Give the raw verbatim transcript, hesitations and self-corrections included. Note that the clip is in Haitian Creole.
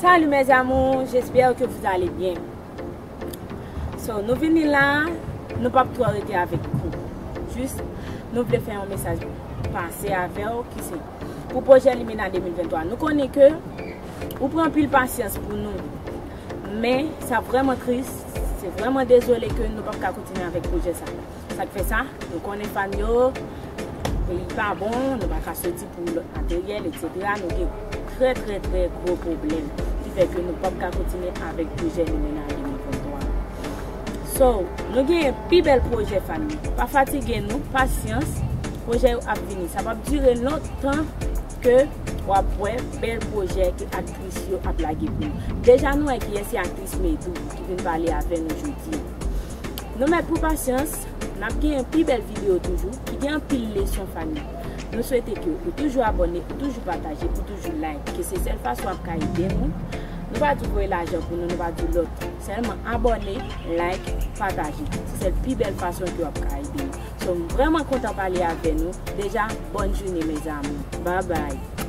Salut mes amours, j'espère que vous allez bien. So, nou vini la, nou p ap twò rete avèk nou. Jis, nou vle fè yon mesaj pase avè w ki se pou pwojè Limena de mil venntwa. Nou konnen ke ou pran anpil pasyans pou nou. Men, sa vrèman tris, se vrèman dezole ke nou p ap ka kontinye avèk pwojè sa. Sa k fè sa, nou konnen fan yo, peyi pa bon, nou pa ka soti pou lòt materyèl, etsetera. Nou gen trè, trè, trè gwo pwoblèm ki fè ke nou p ap ka kontinye avèk pwojè Limena de mil venntwa. So, nou gen pi bèl pwojè fan yo. Pa fatige nou, pasyans, pwojè yo ap vini. Sa p ap dire lontan ke w ap wè bèl pwojè ke aktris yo ap lage pou nou. Deja nou wè kiyès se aktris Medou ki vin pale avè nou jodi. Nou mèt pou pasyans, n ap gen pi bèl videyo toujou, ki gen anpil leson fanmi. Nou swete ke ou toujou abòne, ou toujou pataje, ou toujou like, ke se sèl fason w ap ka ede nou. Nou pa di w voye lajan pou nou, nou pa di w lòt. Sèlman abòne, like, pataje. Se sèl pi bèl fason ke w ap ka ede nou. So, m vrèman kontan pale avè nou. Deja, bòn jounen, mes amours. Bye bye.